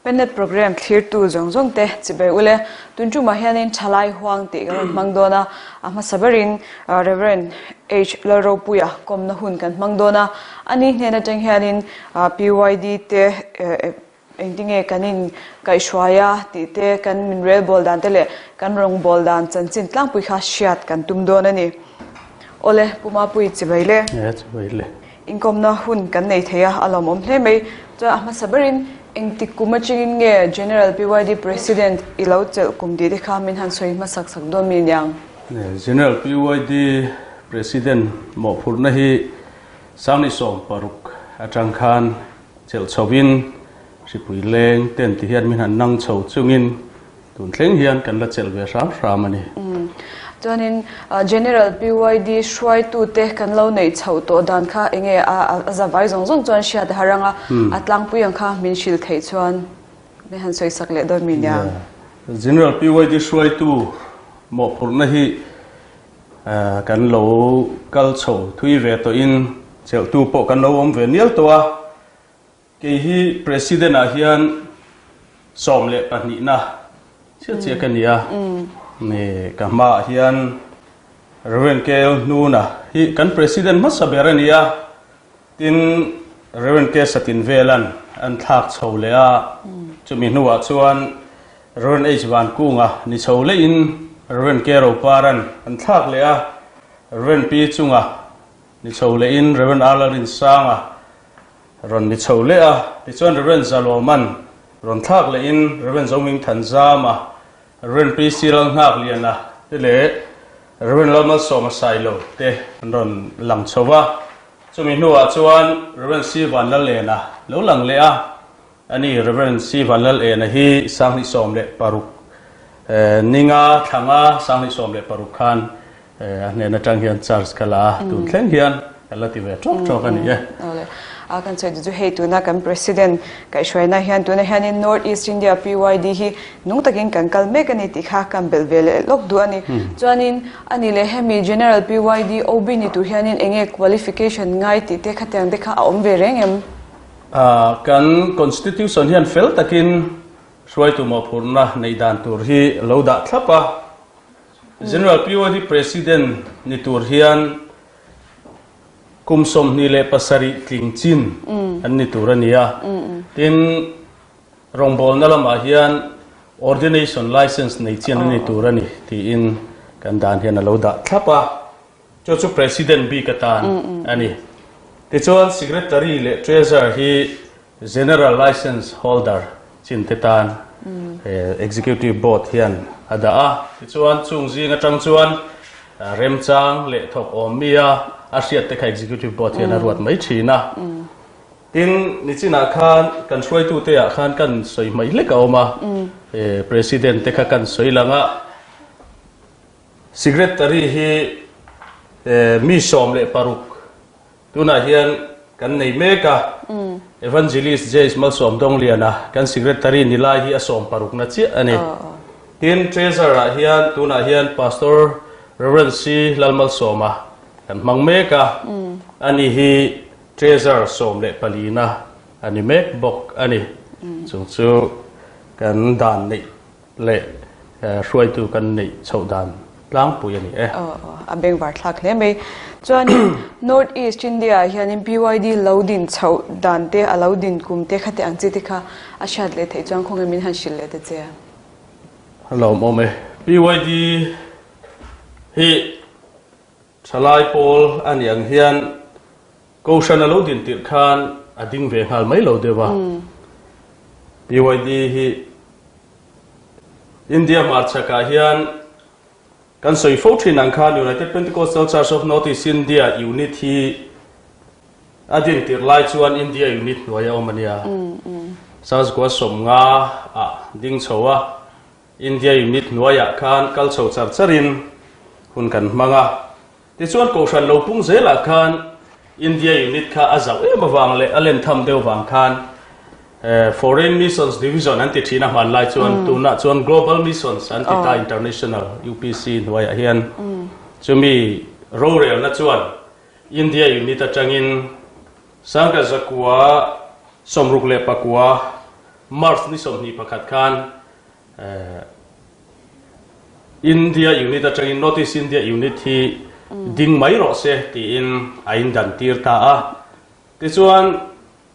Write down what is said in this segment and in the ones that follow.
Pennet Programme thlirtu zawng zawng te chibai ule. Tun tumah hianin Thalai Huang tih kan rawn hmang dawn a, a hmasa berin Rev. H. Lalropuia kawmna hun kan hmang dawn a, ani hnen atang hianin PYD te Engtinge kan in kaihhruai a tih te, kan min rel bawl dan te leh kan rawng bawl dan chanchin tlangpui kha hriat kan tum dawn a ni. Awle, Pu Mapui chibai le. E, chibai le. Inkawmna hun kan nei thei a, a lawmawm hle mai. Chuan a hmasa berin engtik kum atangin nge General PYD President i lo chelh kum tih te kha min han sawi hmasak sak dawn mi niang? General PYD President mawhphurhna hi 2016 atang khan Chelh chhovin hripui leng ten ti hian min han nang chho chungin tun thleng hian kan la chelh ve hram hram a ni. Chuanin General PYD hruaitute kan lo neih chhoh tawh dan kha enge a za vai zawng zawng chuan hriat a har ang a, a tlangpui ang kha min hrilh theih chuan min han sawisak leh dawn mi nia. General PYD hruaitu mawhphurhna hi Kan lo kal chho thui ve tawhin chelhtu pawh kan lo awm ve nial tawh a, kei hi President ah hian 12 na chiah chiah ka ni a, ka hmaah hian Rev. KL Hnuna hi kan President hmasa ber a ni a, tin Rev. K Satinvelan an thlak chho leh a, chumi hnuah chuan Rev. H. Vankunga ni chho lehin Rev. K. Roparan an thlak leh a, Rev. P. Chunga ni chho lehin Rev. R. Lalrinsanga rawn ni chho leh a, tichuan Rev. Zalawman rawn thlak lehin Rev. Zoming Thanzama, Rev. P. C. Lalnghakliana te leh Rev. Lalmalsawma Sailo te an rawn lang chho va. Chumi hnuah chuan Rev. C. Vanlalena lo lang leh a. A ni, Rev. C. Vanlalena hi 2016 ninga thlanga 2016 khan a hnen atang hian charge ka la a, tun thleng hian ka la ti ve tawk tawk a ni e. Awle, a kan sawi chu hei tuna kan President kaihhruaina hian tuna hianin North East India PYD hi nung takin kan kal mek a ni tih kha kan belh ve leh lawk duh a ni. Chuanin a ni leh hemi General PYD OB ni tur hianin enge qualification ngai tih te khatiang te kha a awm ve reng em? Kan Constitution hian fel takin hruaitu mawhphurhna neih dan tur hi lo dah thlap a. General POD President ni tur hian kum 27 tling chin an ni tur a ni a. Tin, rawngbawlna lamah hian Ordination License nei chin a ni tur a ni tiin kan dan hian a lo dah thlap a. Chu chu President bik atan a ni. Tichuan Secretary leh Treasurer hi General License Holder chin te tan Executive Board hian a dah a. Tichuan chung zing atang chuan remchang leh thawk awm mi a a hriat te kha Executive Board hian a ruat mai thin a. Tin, nichinah khan kan hruaitute ah khan kan sawi hmaih hlek a awm a, President te kha kan sawi lang a. Secretary hi mi 16 tunah hian kan nei mek a, Evangelist James Malsawm Dawngliana kan Secretary ni lai hi a sawm parukna chiah a ni. Tin, Treasurer ah hian tunah hian Pastor Rev. C. Lalmalsawma kan hmang mek a, ani hi Treasurer 14 na a ni mek bawk a ni. Chung chu kan dan neih leh hruaitu kan neih chhoh dan tlangpui a ni e. Aw aw, a bengvar thlak hle mai. Chuanin North East India ah hianin BYD lo din chhoh dan te, a lo din kum te khate ang chi te kha a hriat leh theih chuan khawnge min han hrilh leh ta che a? A lawmawm e. BYD hi thalai pawl a nih ang hian Kohhran a lo din tirh khan a ding ve nghal mai lo deuh a. BYD hi India hmarchhakah hian kan sawi fo thin ang khan United Pentecostal Church of North East India unit hi a din tirh lai chuan India unit hnuai a awm a nia. Sazgua 50 ah ding chho a, India unit hnuaiah khan kal chho char charin hun kan hmang a. Tichuan Kohhran lo pung zelah khan India unit kha a zauh em avang leh a len tham deuh vang khan Foreign Missions Division an ti thin a hmanlai chuan tunah chuan Global Missions an ti ta International UPC hnuaiah hian chumi rorelna chuan India unit atangin 1969. March ni 21 khan India Unit atangin North East India Unit hi ding mai rawh se tiin a indan tir ta a. Tichuan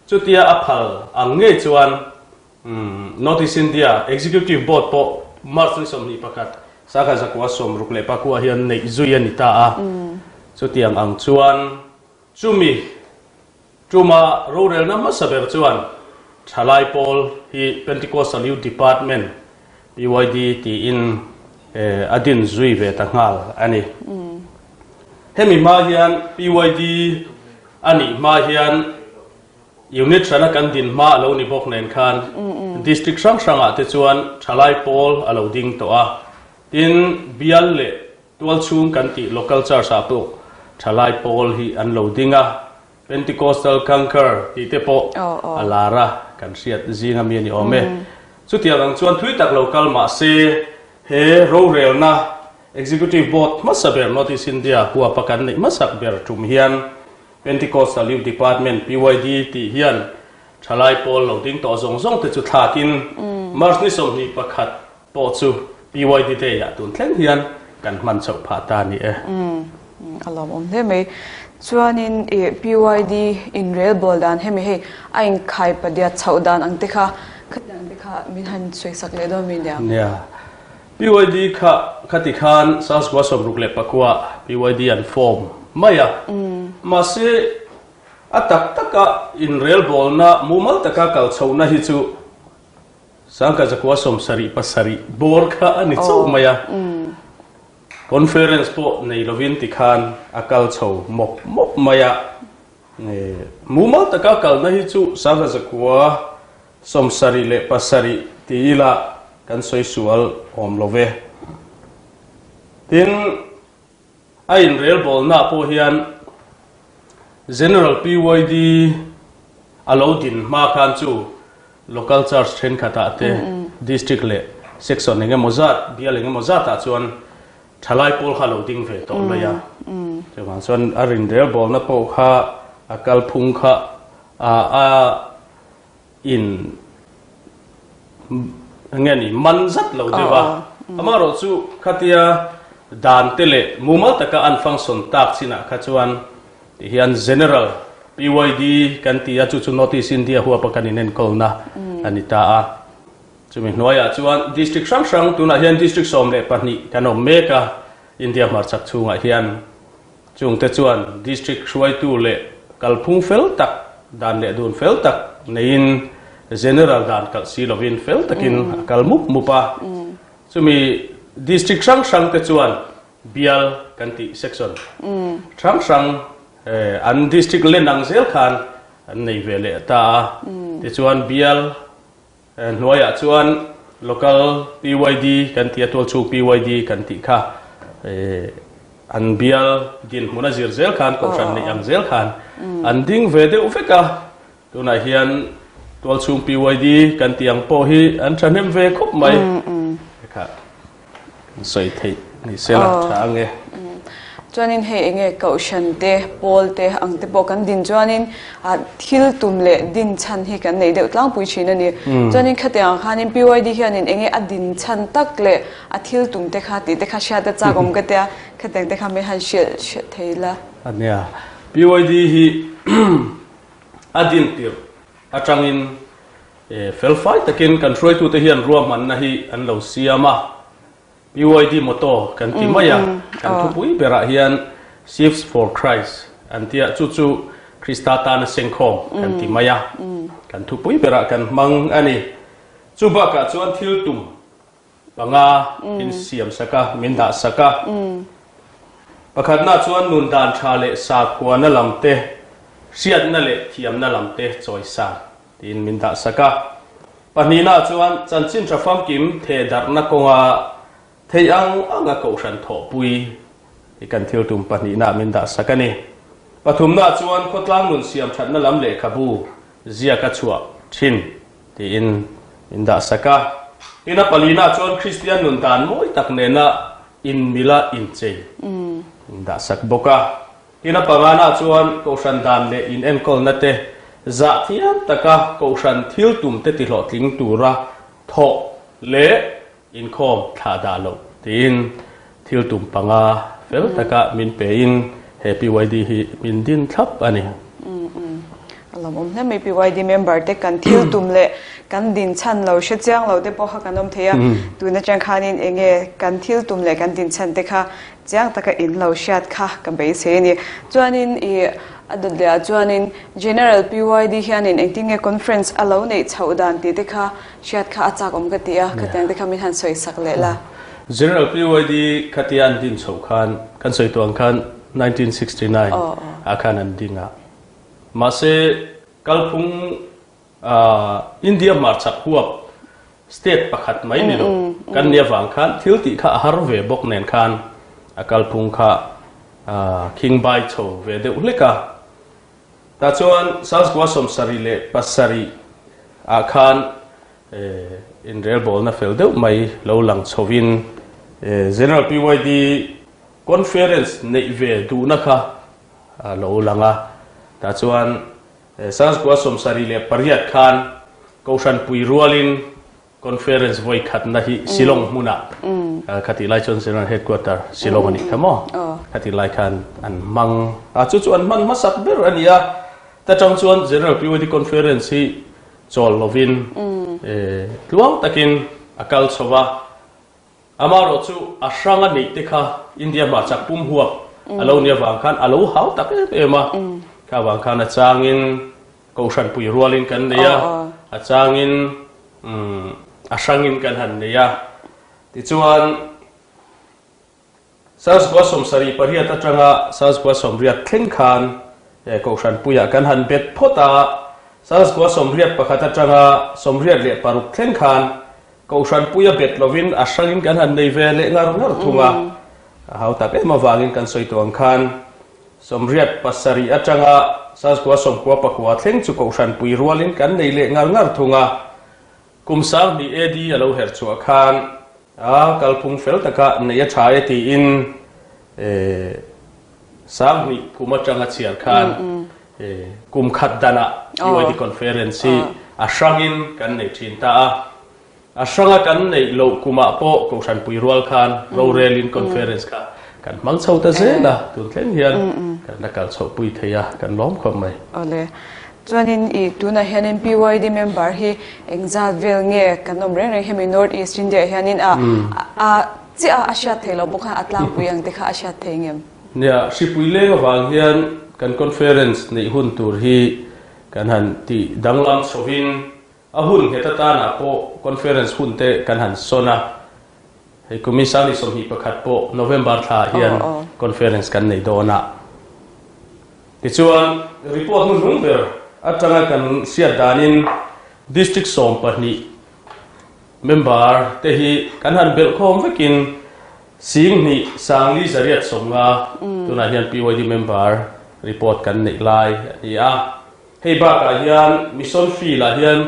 chutia a phal ang ngei chuan North East India Executive Board pawh March ni 21, 1969 hian neih zui a ni ta a. Chutiang ang chuan chumi Tuma rorelna hmasa ber chuan thalai pawl hi Pentecostal Youth Department, PYD, tiin a din zui ve ta nghal a ni. Hemi hma hian PYD a nih hma hian unit hrana kan din hma a lo ni bawk nen khan district hrang hrangah te chuan thalai pawl a lo ding tawh a. Tin, bial leh Tualchhung kan tih local church ah pawh thalai pawl hi an lo ding a, Pentecostal Canker tih te pawh a lar a, kan hriat zing ami a ni awm e. Chutiang ang chuan thui tak lo kal mah se he rorelna Executive Board hmasa ber North East India huapa kan neih hmasak ber tum hian Pentecostal Youth Department, PYD, tih hian thalai pawl lo ding tawh zawng zawng te chu thlakin March ni 21 Pawh chu PYD Day ah tun thleng hian kan hman chhoh phah ta a ni e. Umm a lawmawm hle mai. Chuanin i PYD inrel bawl dan hemi hei a inkhai padiat chhoh dan ang te kha khati ang te kha min han sawisak leh dawn mi nia? Nia. PYD kha khati khan Sasgua 69 PYD an form mai a. Mahse a tak taka inrel bawlna mumal taka kal chhohna hi chu 1977 bawr kha a ni chauh mai a, conference pawh nei lovin tikhan a kal chho mawp mawp mai a. Mumal taka kalna hi chu 1977 ti ila kan sawi sual awm lo ve. Tin, A inrelbawlnaah pawh hian General PYD a lo din hma khan chu Local Church thenkhatah te, District leh Section eng emaw zat, bial eng emaw zatah chuan thalai pawl kha a lo ding ve tawh mai a. Chuvang chuan a rinrelbawlna pawh kha a kalphung kha a in nge ni man zat lo deuh a, amaherawh chu khatia dan te leh mumal taka an function tak chinah kha chuan ti hian General PYD kan ti a, chu chu North East India huapa kan inenkawlna a ni ta a. Chumi hnuaiah chuan district hrang hrang tunah hian district 12 kan awm mek a, India hmarchhak chhungah hian. Chungte chuan District hruaitu leh kalphung fel tak, dan leh dun fel tak neiin General dan kalh si lovin fel takin a kal mup mup a. Chumi District hrang hrangte chuan bial kan tih section hrang hrang an District len ang zel khan an nei ve leh ta a. Tichuan bial Hnuaiah chuan Local PYD kan tih a, tualchhung PYD kan tih kha an bial dinhmun a zir zel khan, kohhran neih ang zel khan an ding ve deuh vek a. Tunah hian tualchhung PYD kan tih ang pawh hi an thahnem ve khawp mai. Kha sawi theih ni se la tha ang e. Chuanin hei enge kohhran te, pawl te ang te pawh kan din chuanin thil tum leh din chhan hi kan nei deuh tlangpui thin a ni. Chuanin khatiang ah khanin PYD hianin enge a din chhan tak leh a thil tum te kha tih te kha hriat a chak awm ka tia, khatiang te kha min han hrilh hrilh thei la. A nia, PYD hi a din tirh atangin Felfai takin kan hruaitute hian ruahmanna hi an lo siam a, PYD motto kan ti mai a, kan thupui berah hian Sheaves for Christ an ti a, chu chu Krista tana sengkhawm kan ti mai a, kan thupui berah kan hmang a ni. Chu bakah chuan thil tum panga min siam sak a, min dah sak a. Pakhatna chuan nun dan tha leh sakhuana lam te, hriatna leh thiamna lam te chawisan tiin min dah sak a. Pahnihna chuan chanchin tha famkim theh darhna kawnga theih ang anga kohhran thawhpui hi kan thil tum pahnihna min dah sak a ni. Pathumna chuan khawtlang nun siam thatna lam lehkhabu ziaka chhuah thin tiin min dah sak a. Tin a palina chuan Kristian nun dan mawi tak nena inmila inchei min dah sak bawk a. Tin a pangana chuan kohhran dan leh inenkawlna te. Zah thiam taka kohhran thil tumte tihlawhtling tura thawh leh inkhawm thlah dah loh tiin thil tum panga fel taka min pein he PYD hi min din thlap a ni. A lawmawm hle mai PYD member te kan thil tum leh kan din chhan lo hre chiang lo te pawh kha kan awm thei a, tun atang khanin enge kan thil tum leh kan din chhan te kha Chiang taka in lo hriat kha ka beisei a ni. Chuanin i a dawt leh ah chuanin General PYD hianin engtin nge conference a lo neih chhoh dan tih te kha hriat kha a chak awm ka ti a, khatiang te kha min han sawi sak leh la. General PYD khatia an din chhoh khan, kan sawi tuang khan 1969 ah khan an ding a. Mahse kalphung India hmarchhak huap state pakhat mai ni lo kan nia vang khan thil tih kha a har ve bawk nen khan a kalphung kha khingbai chho ve deuh hlek a. Tah chuan Sasgua 77 ah khan inrelbawlna fel deuh mai lo lang chhovin General PYD Conference neih ve duhna kha a lo lang a. Tah chuan Sangkua 78 khan Kohhran pui rualin Conference vawi khatna hi Shillong hmunah khatih lai chuan General Headquarter Shillong a nih kha maw? Khatih lai khan an hmang a, chu chu an hman hmasak ber a ni a. Ta tang chuan General PYD Conference hi chawl lovin tluang takin a kal chho va. Amaherawh chu a hrang a neih te kha India hmarchak pum huap a lo nih avang khan a lo hau tak em em a. Kha avang khan a changin Kohhran pui rualin kan nei a, a changin a hrangin kan han nei a. Tichuan Sazkua 78 atanga Sazkua 80 thleng khan Kohhran puiah kan han bet phawt a. Sazkua 81 atanga 86 thleng khan Kohhran puia bet lovin a hrangin kan han nei ve leh ngar ngar thung a, a hau tak em avangin kan sawi tawh ang khan 87 atanga Sazkua 99 thleng chu Kohhran pui rualin kan nei leh ngar ngar thung a. Kum 2000 AD a lo herh chhuah khan a kalphung fel taka nei a tha e tiin 2000 kum atanga chhiar khan Kum khat danah UID Conference hi a hrangin kan nei thin ta a. A hranga kan neih loh kumah pawh Kohhran pui rual khan rorelin Conference kha kan hmang chho ta zel a, tun thleng hian kan la kal chhoh pui thei a, kan lawm khawp mai. Awle. Chuanin i tunah hianin PYD member hi engzat vel nge kan awm reng reng hemi North East India hianin a a chiah a a hriat theih loh bawk khan a tlangpui ang te kha a hriat thei ngem? Nia, hripui leng avang hian kan conference neih hun tur hi kan han tih danglam chhovin a hun nghet atanah pawh conference hun te kan han sawn a. Hei kumin 2021 pawh November thlaah hian conference kan nei dawn a. Tichuan, report hnuhnung ber atanga kan hriat danin District 12 member te hi kan han belh khawm vekin 10,000 350 tunah hian PYD member report kan neih lai a ni a. Hei bakah hian Mission Field ah hian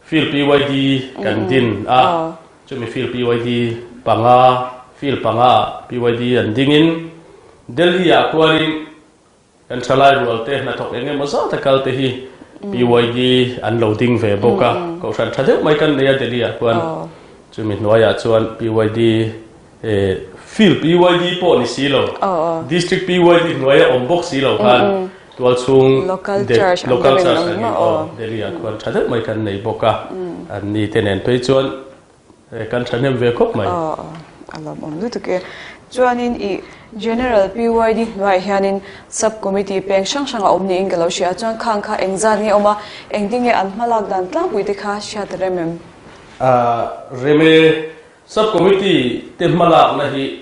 Field PYD kan din a, chumi Field PYD panga, Field panga ah PYD an dingin Delhi ah khuanin Kan thalai rual te hnathawk eng emaw zat a kal te hi PYD an lo ding ve bawk a, kohhran tha deuh mai kan nei a Delhi ah khuan chumi hnuaiah chuan PYD field PYD pawh ni si lo, district PYD hnuaia awm bawk si lo khan tualchhung local church angin aw Delhi ah khuan tha deuh mai kan nei bawk a, an ni te nen phei chuan Kan thahnem ve khawp mai. Aw a lawmawm lutuk e. Chuanin i General PYD hnuaiah hianin Sub Committee peng hrang hrang a awm niin ka lo hria a, chuan khang kha engzat nge awm a, engtin nge an hmalak dan tlangpui te kha hriat a rem em? A rem e. Sub Committee te hmalakna hi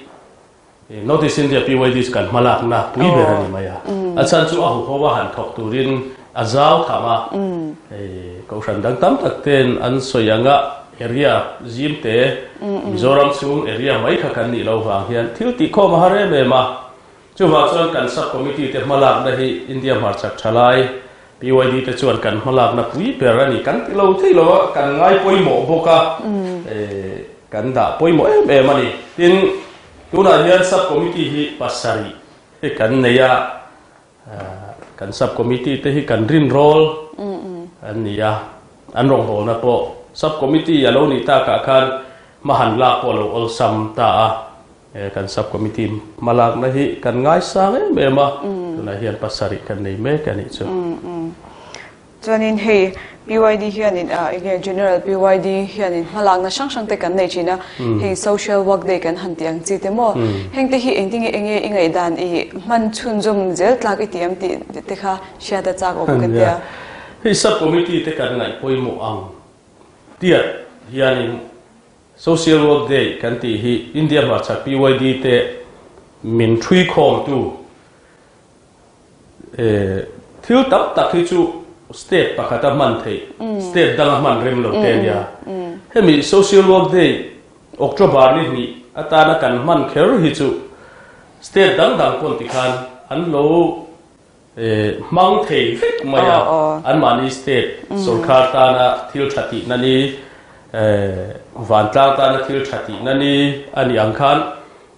North East India PYD chu kan hmalakna pui ber a ni mai a. A chhan chu a huho a han thawk turin a zau tham a. Hei Kohhran dang tam tak ten an sawi anga area zim te Mizoram chhung area mai kha kan nih lo vang hian thil tih khawm a har em em a. Chuvang chuan kan sub committee te hmalakna hi India hmarchhak thalai PYD te chuan kan hmalakna pui ber a ni. Kan ti lo thei lo a, kan ngai pawimawh bawk a, kan dah pawimawh em em a ni. Tin, tunah hian sub committee hi pasarih hi kan nei a, kan sub committee te hi kan rinrawl. an ni a, an rawngbawlna pawh Sub Committee a lo nih takah khan hma han lak pawh a lo awlsam ta a, kan Sub Committee hmalakna hi kan ngaisang em em a, tunah hian pasarih kan nei mek a nih chu. Chuanin hei PYD hianin enge General PYD hianin hmalakna hrang hrang te kan nei thin a, hei Social Work Day kan han tih ang chi te maw? Heng te hi engtinge enge i ngaihdan i hman chhunzawm zel tlak i ti am tih te kha hriat a chak awm ka tia. Hei Sub Committee te kan ngaih pawimawh ang tiat hianin Social Work Day kan tih hi India hmarchhak PYD te min thui khawmtu Thil tam tak hi chu state pakhata hman theih, state danga hman rem lo te a nia. Hemi Social Work Day October ni hnih atana kan hman kher hi chu state dang dang pawn tikhan an lo hmang thei vek mai a, anmahni state sorkar tana thil tha tihna ni, vantlang tana thil tha tihna ni a nih ang khan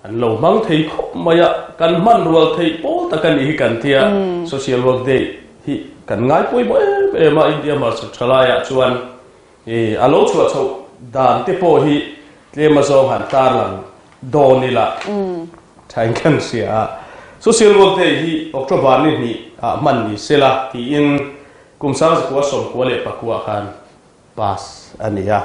An lo hmang thei khawp mai a, kan hman rual theih pawl tak a nih hi kan tia, Social Work Day hi kan ngai pawimawh em em a, India hmarchhak tha laiah chuan i a lo chhuah chhoh dan te pawh hi tlem azawng han tarlang dawn ila thain kan hria a. Social Work Day hi October ni hnih ah hman ni sela tiin kum 19 94 khan pass a ni a,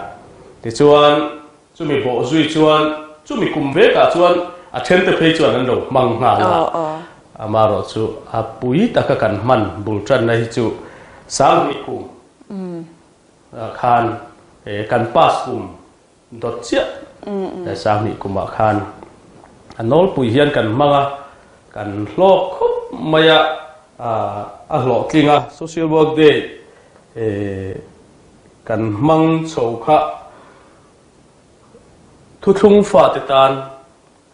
tichuan Chumi bawh zui chuan chumi kum vekah chuan a thente phei chuan an lo hmang nghal a, amaherawh chu a pui taka kan hman bul tanna hi chu Sanghnih kum khan kan pass kum dawt chiah Sanghnih kumah khan a nawlpui hian kan hmang a, kan hlawk khawp mai a, a hlawhtling a. Social Work Day kan hmang chho kha Thuthlung fate tan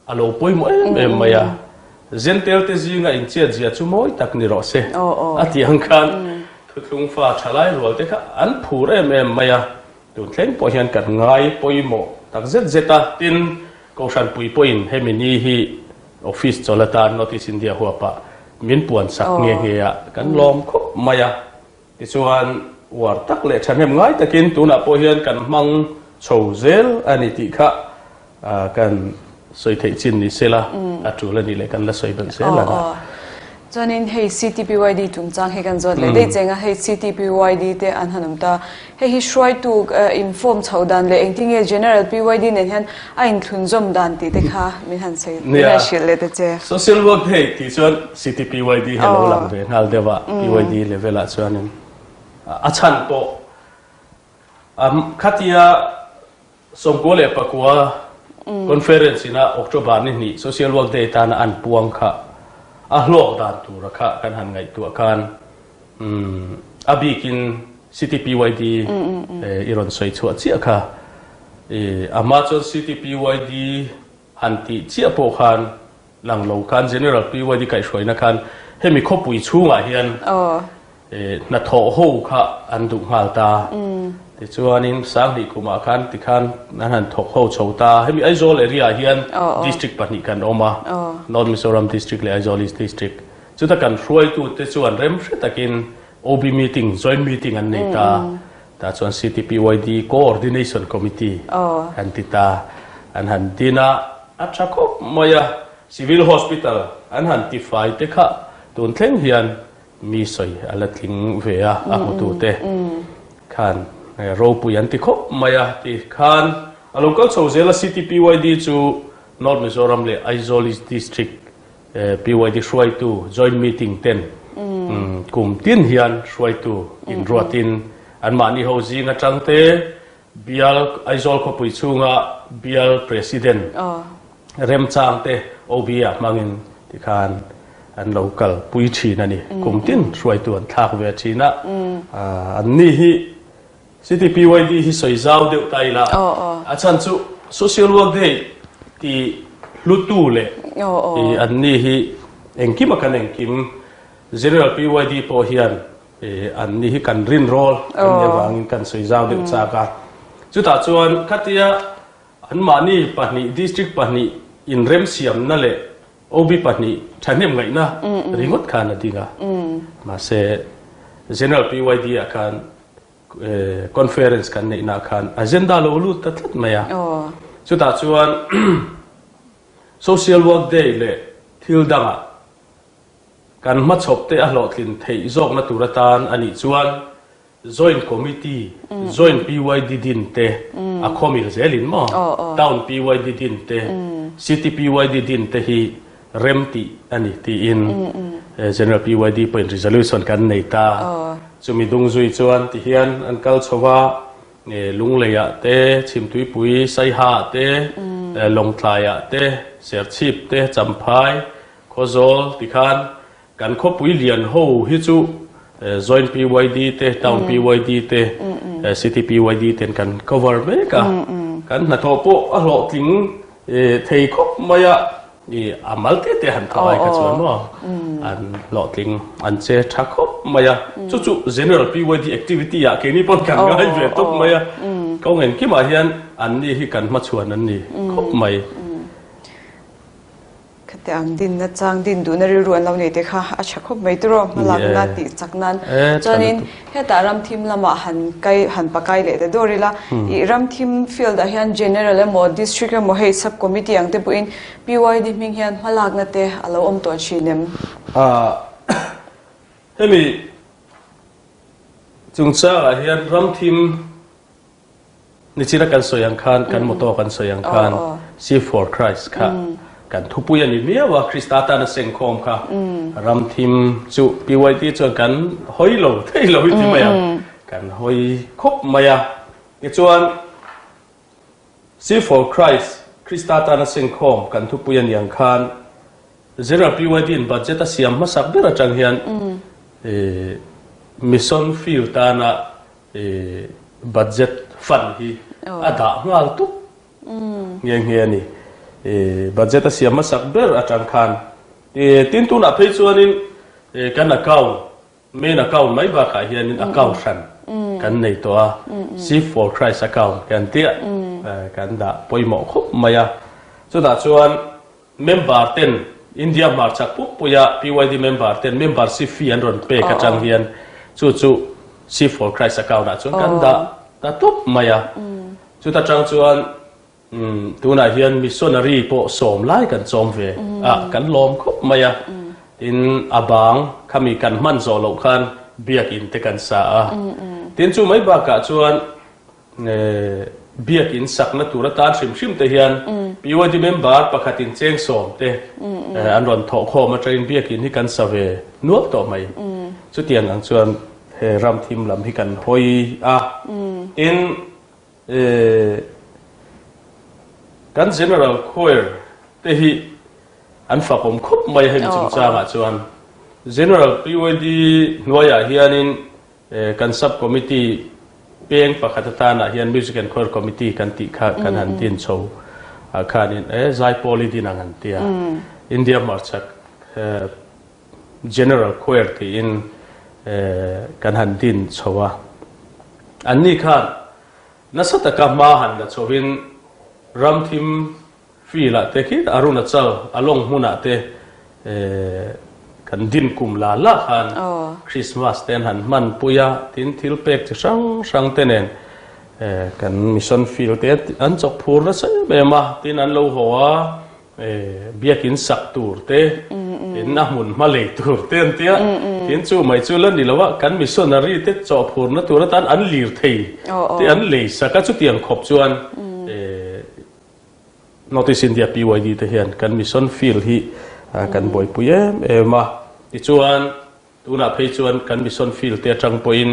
a lo pawimawh em em mai a, Zentel te zinga inchiat zia chu mawi tak ni rawh se a tih ang khan thuthlung fa thalai rual te kha an phur em em mai a, tun thleng pawh hian kan ngai pawimawh tak zet zet a, tin Kohhran pui pawhin hemi ni hi office chawl atan North East India huapah min puan sak nghe nghe a, kan lawm khawp mai a. Tichuan, uar tak leh thahnem ngai takin tunah pawh hian kan hmang chho zel a ni tih kha kan sawi theih chin ni sela, a tul a nih leh kan la sawi belh zel ang a. Chuanin hei CTPYD chungchang hi kan zawt leh daih cheng a, hei CTPYD te an han awm ta. Hei hi hruaitu inform chhoh dan leh engtinge General PYD nen hian a inthlunzawm dan tih te kha min han sawi, min han hrilh leh ta che. Social work hei tih chuan CTPYD hi a lo lang ve nghal deuh a, PYD level ah chuanin a chhan pawh khatia 99 conference ina October ni hnih Social Work Day tana an puang kha a hlawk dan tura kha kan han ngaihtuah khan a bikin CTPYD i rawn sawi chhuah chiah kha a hma chuan CTPYD han tih chiah pawh khan lang lo khan General PYD kaihhruaina khan hemi khawpui chhungah hian hnathawh ho kha an duh nghal ta. Tichuanin Sanghnih kumah khan tikhan an han thawk ho chho ta. Hemi Aizawl area ah hian district pahnih kan awm a, North Mizoram District leh Aizawl East District. Chuta kan hruaitute chuan rem hre takin OB meeting, joint meeting an nei ta. Tah chuan CTPYD Coordination Committee an ti ta. An han din a, a tha khawp mai a. Civil Hospital an han tifai te kha tun thleng hian mi sawi a la tling ve a, a hmutute khan ropui an ti khawp mai a ti khan a lo kal chho zel a. CTPYD chu North Mizoram leh Aizawl East District PYD hruaitu joint meeting ten kum tin hian hruaitu inruatin anmahni ho zing atang te bial Aizawl khawpui chhunga bial president remchang te OB ah hmangin tikhan an lo kal pui thin a ni. Kum tin hruaitu an thlak ve thin a, anni hi CTPYD hi sawi zau deuh ta ila, a chhan chu Social Work Day ti hlutu leh anni hi engkim a kan engkim General PYD pawh hian anni hi kan rinrawl an nih avangin kan sawi zau deuh chak a. Chutah chuan khatia anmahni pahnih district pahnih inremsiamna leh OB pahnih thahnem ngaihna ringawt khan a ding a. Mahse General PYD ah khan. Conference kan neihna khan agenda lo lut ta tlat mai a. Chutah chuan Social Work Day leh thil dangah kan hmachhawp te a hlawhtlin theih zawkna tur atan a nih chuan Joint Committee, Joint PYD din te a khawmil zelin maw? Town PYD din te, City PYD din te hi rem tih a ni tiin General PYD pawhin resolution kan nei ta. Chumi dung zui chuan tihian an kal chho va, Lungleiah te, Chhimtuipui, Saihaah te, Lawngtlaiah te, Serchhip te, Champhai, Khawzawl tikhan Kan khawpui lian ho hi chu Joint PYD te, Town PYD te, City PYD ten kan cover mek a. Kan hnathawh pawh a hlawhtling thei khawp mai a, a mal te te han thawh ai kha chuan maw an hlawhtling an che tha khawp mai a. Chu chu General PYD activity ah keini pawn kan ngai ve tawp mai a. Kawng engkimah hian anni hi kan hmachhuan an ni khawp mai. Khati ang dinna chang din duhna rilru an lo nei te kha a tha khawp mai tiraw hmalakna tih chak nan. Chuanin hetah ramthim lamah han kai han pakai leh ta dawr ila ih ramthim field ah hian general emaw district emaw hei sub committee ang te pawhin PYD hming hian hmalakna te a lo awm tawh thin em? Hemi chungchangah hian ramthim Nichina kan sawi ang khan, kan motto kan sawi ang khan, See for Christ kha kan thupui a ni viau a, Krista tana sengkhawm kha ram thim chu PYT chuan kan hawi lo thei lo i ti mai ang, kan hawi khawp mai a. Tichuan, See for Christ, Krista tana sengkhawm kan thupui a ni ang khan, General PYT in budget a siam hmasak ber atang hian mission field tana budget fund hi a dah nghal tuk nghe nghe a ni. Budget a siam hmasak ber atang khan tin tunah phei chuanin kan account main account mai bakah hianin account hran kan nei tawh a, Seek for Christ account kan tia kan dah pawimawh khawp mai a. Chutah chuan Member ten India hmarchak pumpuia PYD member ten membership fee an rawn pek atang hian chu chu Seek for Christ account ah chuan kan dah ta tawp mai a. Chuta tang chuan tunah hian missionary pawh sawm lai kan chawm ve a, kan lawm khawp mai a. Tin a bang khami kan hman zawh loh khan biakin te kan sa a. Tin chu mai bakah chuan Biakinn sakna tur atan hrim hrim te hian PYD member pakhatin cheng sawm te an rawn thawh khawm atangin biakinn hi kan sa ve nual tawh mai. Chutiang ang chuan he ram thim lam hi kan hawi a. Tin, kan General Choir te hi an fakawm khawp mai hemi chungchangah chuan. General PYD hnuaiah hianin Kan Sub Committee peng pakhat atanah hian Music and Choir Committee kan tih kha kan han din chho ah khanin e Zaipawl i din ang an ti a. India hmarchhak General Choir tiin kan han din chho a. Anni khan nasa taka hma han la chhovin ramthim Field ah te khi Arunachal a lawng hmun ah te kan din kum la la khan Christmas te an han hman pui a, tin thil pek chi hrang hrang te nen kan mission field te an chawk phur nasa em em a, tin an lo haw a biakin sak tur te tin a hmun hma lei tur te an tia, tin chu mai chu la ni lo a kan missionary te chawh phur na tur atan an lir thei te an lei sak a chutiang khawp chuan North East India PYD te hian kan mission field hi kan buaipui em em a. Tichuan, tunah phei chuan kan mission field te atang pawhin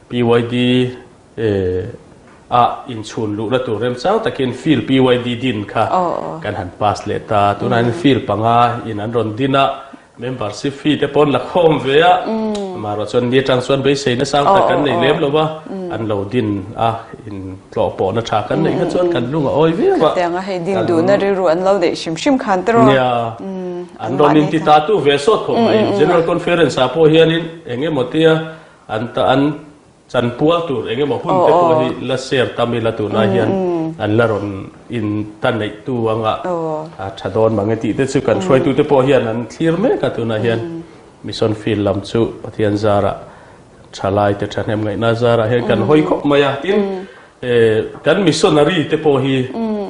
PYD ah inchhun luhna tur remchang takin field PYD din kha kan han pass leh ta. Tunah hian field panga in an rawn din a. Membership fee te pawh an la khawm ve a, amaherawh chuan ni atang chuan beiseina sang tak kan nei lem lo va, an lo din a, in tlawh pawhna tha kan neih kha chuan kan lung a awi viau a. Khatianga hei din duhna rilru an lo neih hrim hrim khan te rawh. Nia, an rawn inti ta tu ve sawt khawp mai. General Conference ah pawh hianin eng emaw tia an ta an Chanpual tur eng emaw hun te pawh hi la share tam ila tunah hian an la rawn in ta neih tu anga a tha dawn mang e tih te chu kan hruaitu te pawh hian an thlir mek a tunah hian mission field lam chu Pathian zarah. Thalai te thahnem ngaihna zarah hian kan hawi khawp mai a, tin kan missionary te pawh hi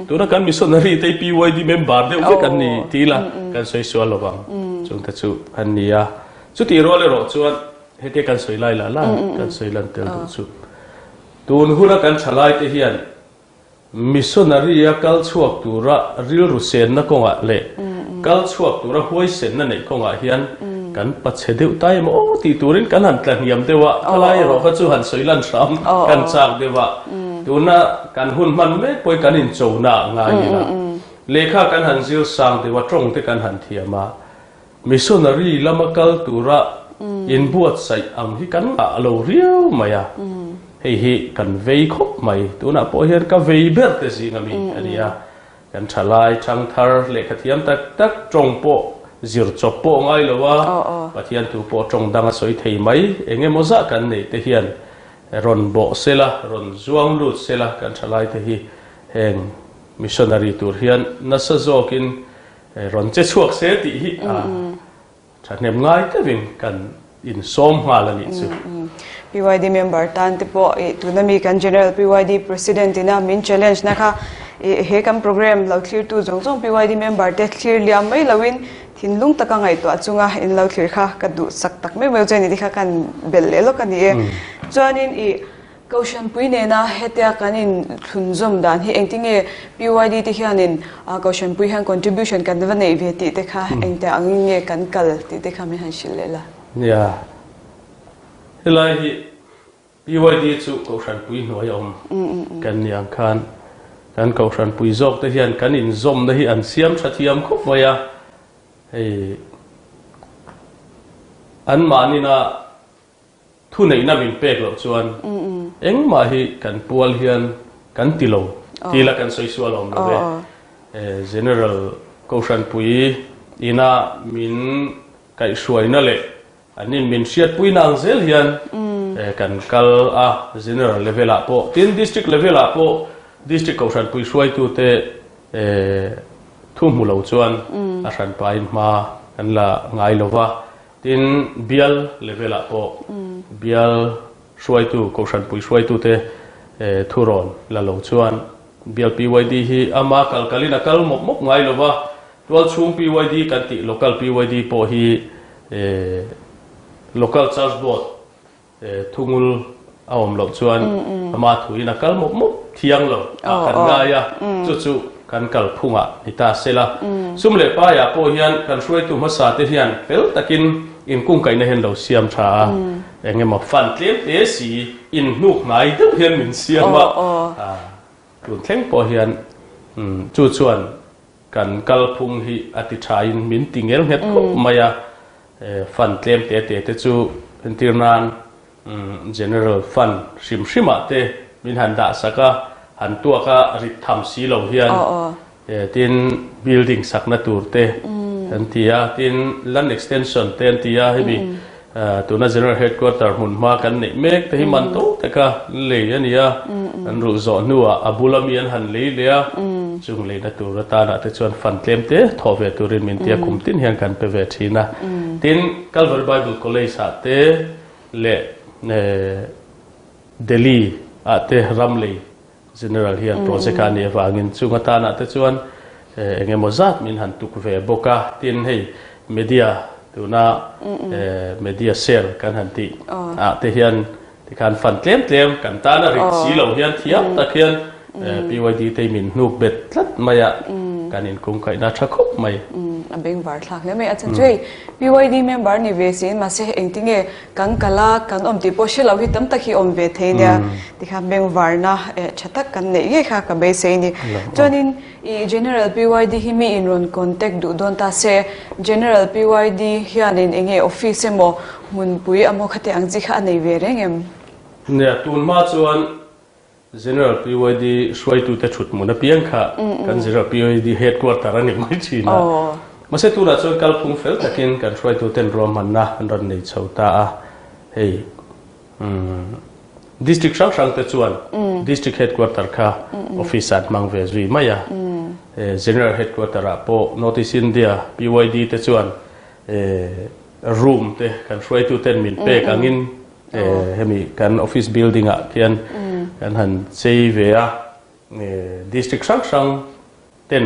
tuna kan missionary te hi PYD member deuh vek an ni tih ila kan sawi sual lo vang chung te chu an ni a. Chutih rual erawh chuan hetia kan sawi lai lah lah kan sawi lan tel duh chu tun huna kan thalai te hian Missionary a kal chhuak tura rilru senna kawngah leh kal chhuak tura huaisenna neih kawngah hian kan pachhe deuh ta em aw tih turin kan han tla hniam deuh a, khalai erawh kha chu han sawi lan hram kan chak deuh a, tuna kan hun hman mek pawhin kan inchona ah ngai ila, lehkha kan han zir sang deuh a, tawng te kan han thiam a, Missionary lama kal tura inbuatsaih ang hi kan ngah lo riau mai a, hei hi kan vei khawp mai. Tunah pawh hian ka vei ber te zing ami a ni a, kan thalai, thangthar, lehkha thiam tak tak tawng pawh zir chawp pawh ngai lo a, Pathian thu pawh tawng dang a sawi thei mai, eng emaw zah kan neih te hian rawn bawh sela, rawn zuang lut sela kan thalai te hi heng missionary tur hian nasa zawkin Rawn che chhuak se tih hi a thahnem ngai deuhin kan insawm nghal a nih chu. PYD member tan te pawh i tuna mi kan General PYD President ina min challenge na kha i he kan program lo thlirtu zawng zawng PYD member te thlir liam mai loin thinlung taka ngaihtuah chunga in lo thlir kha ka duhsak tak meuh meuh che ni te kha kan belh leh lawk a ni e. Chuanin i Kohhranpui nena hetia kan inthlunzawm dan hi engtinge PYD te hianin Kohhranpui hian contribution kan va neih ve tih te kha engtia angin nge kan kal tih te kha min han hrilh leh la. Nia, helai hi PYD chu Kohhranpui hnuai a awm kan ni ang khan kan Kohhranpui zawk te hian kan inzawmna hi an siam tha thiam khawp mai a, hei anmahnina Thuneihna min pek loh chuan engmah hi kan pual hian kan ti lo ti ila kan sawi sual awm lo ve. General Kohhranpui ina min kaihhruaina leh an in min hriatpuina ang zel hian kan kal a, General level ah pawh tin District level ah pawh District Kohhranpui hruaitute thu hmu lo chuan a hranpain hma kan la ngai lo va. Tin, bial level ah pawh bial hruaitu, Kohhranpui hruaitute thurawn la lo chuan bial PYD hi ama kal kalin a kal mawp mawp ngai lo va, tualchhung PYD kan tih local PYD pawh hi local church board Thungul a awm loh chuan ama thuin a kal mawp mawp thiang lo ah kan ngai a, chu chu kan kalphungah ni ta se la. Sum leh paiah pawh hian kan hruaitu hmasa te hian fel takin inkungkaihna hian lo siam tha a, eng emaw fan tlem te si inhnuk hnai deuh hian min siam a, tun thleng pawh hian chu chuan Kan kalphung hi a ti thain min ti ngel nghet khawp mai a, fund tlem te te te chu entir nan General Fund hrim hrimah te min han dah sak a, han tuak a rit tham si lo hian tin building sakna tur te an ti a, tin land extension te an ti a, hemi Tuna General Headquarter hmunhma kan neih mek te hi man to taka lei a ni a, an ruh zawh hnuah a bula mi an han lei leh a, chung leina tur atanah te chuan fund tlem te thawh ve turin min tia kum tin hian kan pe ve thin a. Tin, Calvary Bible College ah te leh Delhi ah te ram lei General hian project a nih avangin chung atanah te chuan eng emaw zat min han tuk ve bawk a, tin hei media tuna media cell kan han tih ah te hian tikhan fund tlem tlem kan tan a rit si lo hian thiam tak hian PYD te min hnuk bet tlat mai a, kan inkungkaihna tha khawp mai. A bengvar thlak hle mai a chan chu hei PYD member ni ve siin mahse engtinge Kan kal a, kan awm tih pawh hre lo hi tam tak hi awm ve thei nia. Tikhan bengvarna eh tha tak kan neih ngei kha ka beisei ni. Chuanin i General PYD hi mi in rawn contact duh dawn ta se, General PYD hianin enge office emaw hmunpui amaw khati ang chi kha a nei ve reng em? Nia, tun hma chuan General PYD hruaitute thut hmun apiang kha kan General PYD headquarter a ni mai thin a. Mahse tunah chuan kalphung fel takin kan hruaituten ruahmanna an rawn nei chho ta a. Hei District hrang hrang te chuan District headquarter kha office ah an hmang ve zui mai a. General headquarter ah pawh North East India PYD te chuan room te kan hruaituten min pek angin. Hemi kan office building ah khian kan han chei ve a, district hrang hrang ten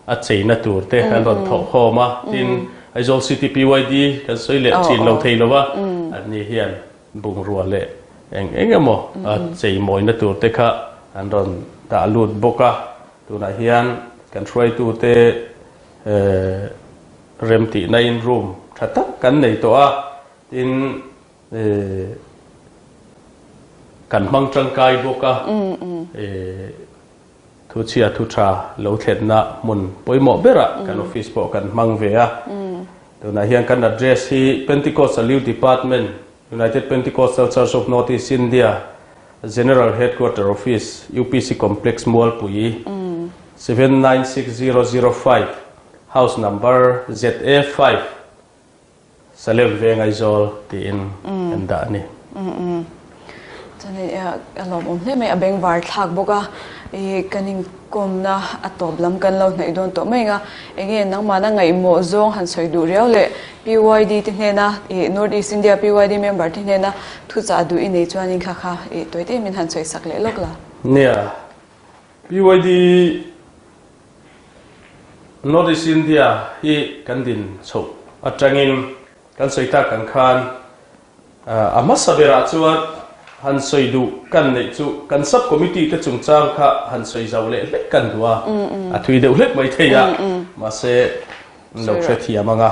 a cheina tur te an rawn thawh khawm a, tin Aizawl City PYD kan sawi leh thin lo thei lo a, anni hian bungrua leh eng eng emaw a chei mawina tur te kha an rawn dah lut bawk a, tunah hian kan hruaitute remtihna in room tha tak kan nei tawh a, tin kan hmang tangkai bawk a, Thuchhia thu tha lo thlenna hmun pawimawh berah kan office pawh kan hmang ve a. Tunah hian kan address hi Pentecostal Youth Department, United Pentecostal Church of North East India, General Headquarter Office, UPC Complex Mualpui, 796005, House Number ZA5, Salem Veng Aizawl tiin kan dah a ni. Chuan hei a lawmawm hle mai, a bengvar thlak bawk a, i kan inkawmna a tawp lam kan lo hnaih dawn tawh mai ang a, enge nangmahna ngaihmawh zawng han sawi duh riau leh PYD te hnena i North East India PYD member te hnena thuchah duh i nei chuanin kha kha i tawi te min han sawi sak leh lawk la. Nia, PYD North East India hi kan din chhoh atangin kan sawi tak ang khan a hmasa berah chuan han sawi duh kan neih chu kan sub committee te chungchang kha han sawi zau leh hlek kan duh a, a thui deuh hlek mai thei a, mahse lo hrethiam ang a.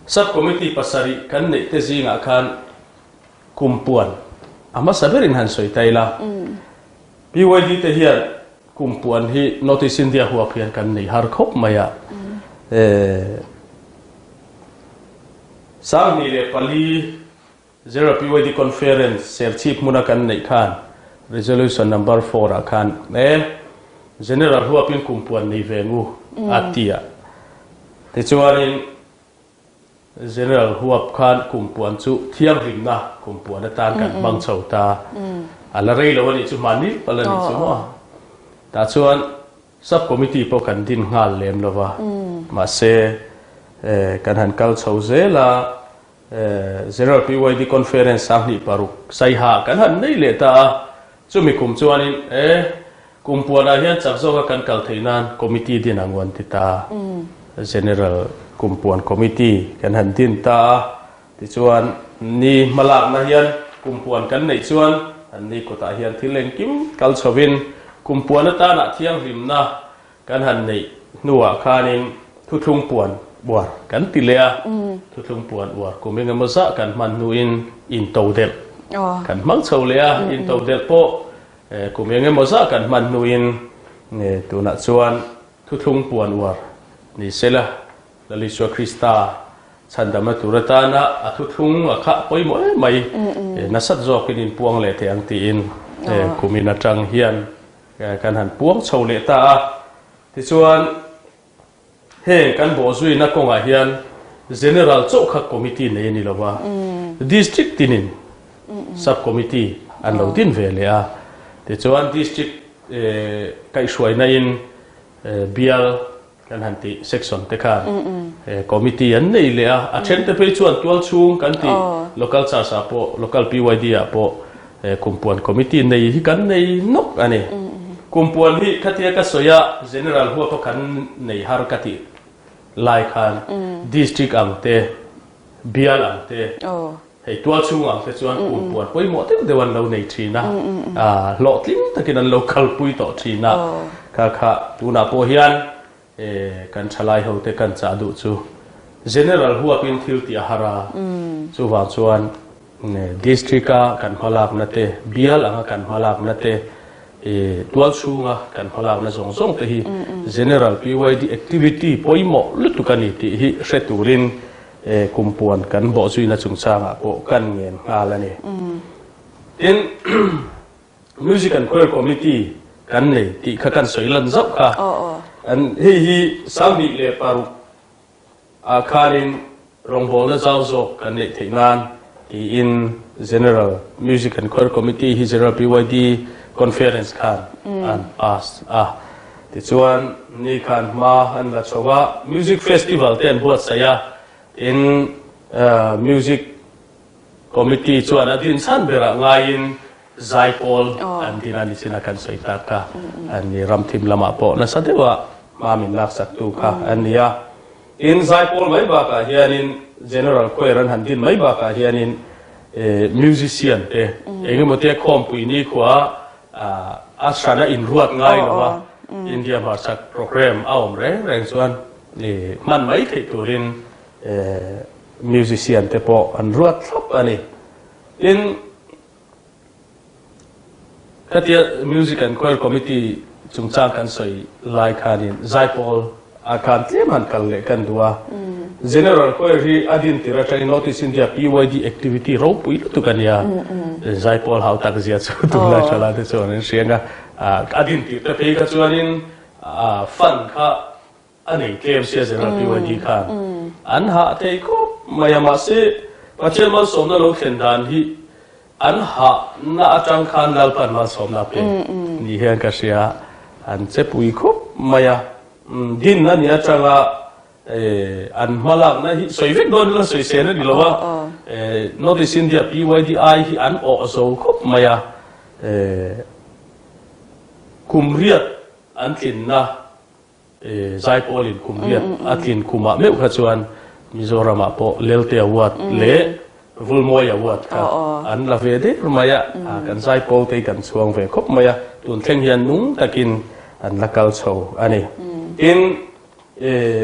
Sub committee pasarih kan neih te zingah khan Kumpuan a hmasa berin han sawi ta ila, PYD te hian kumpuan hi North East India huap hian kan nei har khawp mai a. 2004 General PYD Conference Serchhip hmuna kan neih khan Resolution Number 4 ah khan e General huapin kumpuan nei ve ngu a ti a. Tichuanin General huap khan kumpuan chu thianghlimna kumpuan atan kan hmang chho ta. A la rei lo a nih chu hmanni pal a nih chu maw. Tah chuan sub committee pawh kan din nghal lem lo va. Mahse kan han kal chho zel a, General PYD Conference 2006 Saiha kan han nei leh ta a. Chumi kum chuanin e Kumpuanah hian chak zawka kan kal theih nan committee din ang u an ti ta. General Kumpuan Committee kan han din ta a, tichuan ni hmalakna hian Kumpuan kan neih chuan an ni kutah hian thil engkim kal chhovin Kumpuan atana thianghlimna kan han neih hnuah khanin thuthlung puan uar kan ti leh a, thuthlung puan uar kum engemaw zah kan hman hnuin intodelh kan hmang chho leh a, intodelh pawh Kum eng emaw zah kan hman hnuin tunah chuan thuthlung puan uar ni sela, Lal Isua Krista chhandamna tur atana a thuthlung a khah pawimawh em mai, nasat zawkin inpuang leh thei ang tiin kumin atang hian kan han puang chho leh ta a. Tichuan. Heng kan bawhzuina kawngah hian General chauh kha committee nei a ni lo va, District tinin Sub Committee an lo din ve leh a. Tichuan District kaihhruaina in bial kan han tih section te khan committee an nei leh a, a then te phei chuan tualchhung kan tih Local Church ah pawh Local PYD ah pawh Kumpuan Committee nei hi kan nei nawk a ni. Kumpuan hi khatia ka sawi a, General huapa kan nei har ka tih lai khan District ang te, Bial ang te, hei tualchhung ang te chuan Kumpuan pawimawh deuh deuh an lo nei thin a, hlawhtling takin an lo kalpui tawh thin a, kha kha tunah pawh hian Kan thalai hote kan chah duh chu General huapin thil tih a har a, chuvang chuan District a kan hmalakna te, bial anga kan hmalakna te, tual chhunga kan hmalakna zawng zawng te hi General PYD activity pawimawh lutuk a ni tih hi hre turin kumpuan kan bawhzuina chungchangah pawh kan ngen nghal a ni. Tin. Music and Choir Committee kan nei tih kha kan sawi lan zauh kha. An hei hi 2006 ah khanin rawngbawlna zau zawk kan neih theih nan tiin General Music and Choir Committee hi General PYD Conference khan an pass a. Tichuan ni khan hma an la chho a, Music Festival te an buatsaih a, tin Music. Committee chuan a din chhan berah ngaiin Zaipawl an din a ni chin a kan sawi tak kha an ni. Ramthim lamah pawh nasa deuha hma min laksaktu kha an ni a. Tin, Zaipawl mai bakah hianin General Choir an han din mai bakah hianin musician te eng emaw te khawmpui nikhua a hrana inruat ngai lo a, India hmarchhak programme a awm reng reng chuan hman mai theih turin musician te pawh an ruat thlap a ni. Tin, khatia Music and Choir Committee chungchang kan sawi lai khanin Zaipawl ah khan tlem han kal leh kan duh a. General Choir hi a din tir atangin North East India PYD activity ropui lutuk a nia. Zaipawl hau tak zia chu tunlai thala te chuan an hria ang a. A din tir te phei kha chuanin fund kha A nei tlem sia General PYD khan an hah thei khawp mai a, mahse Pathian malsawmna lo thlen dan hi an hahna atang khan Lalpan malsawmna a pe ni hian ka hria, an che pui khawp mai a, din a nih atanga an hmalakna hi sawi vek dawn ila sawi sen a ni lo a, North East India PYDI hi an awh zo khawp mai a, kum riat an tlinna Zaipawlin kum riat a tlin kumah meuh kha chuan Mizoramah pawh Lelte Award leh Vulmawi Award kha an la ve der mai a, kan Zaipawl te hi kan chhuang ve khawp mai a, tun thleng hian nung takin an la kal chho a ni. Tin,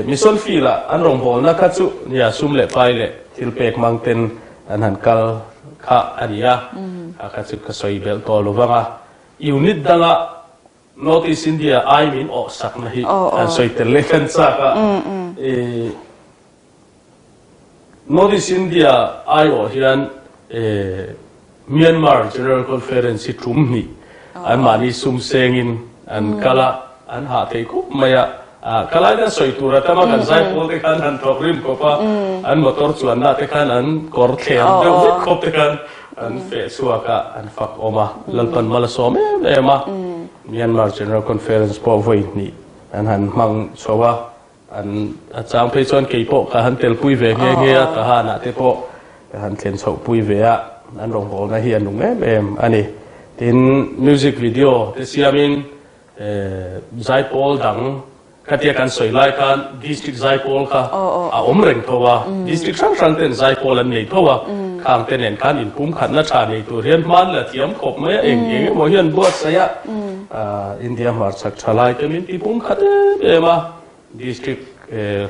Mission Field-ah an rawngbawlna kha chu nia sum leh pai leh thil pek mang ten an han kal kha a ni a, kha kha chu ka sawi belh tawh lo vang a, unit danga North East India ai min awh sakna hi an sawi tel leh kan chak a. North East India ai awh hian Myanmar General Conference hi tum hnih anmahni sum sengin an kal a, an hah thei khawp mai a. Ka lai khan sawi tur a tam a, kan zaipawl te khan han thawk rim khawp a, an motor chuanna te khan an kawr thlem deuh vek khawp te khan an feh chhuak a, an fak awm a, Lalpan mal a sawm em em a. Myanmar General Conference pawh vawi hnih an han hmang chho a, an a chang phei chuan kei pawh ka han telpui ve nghe nghe a, ka hanah te pawh ka han thlen chhohpui ve a, an rawngbawlna hi a nung em em a ni. Tin, music video te siamin Zaipawl dang khatia kan sawi lai khan District Zaipawl kha a awm reng tho a, District hrang hrang ten Zaipawl an nei tho a, khang te nen khan inpumkhatna tha nei tur hian hman la thiam khawp mai a, eng eng emaw hian buatsaih a, India hmarchhak tha lai te min ti pumkhat em em a. District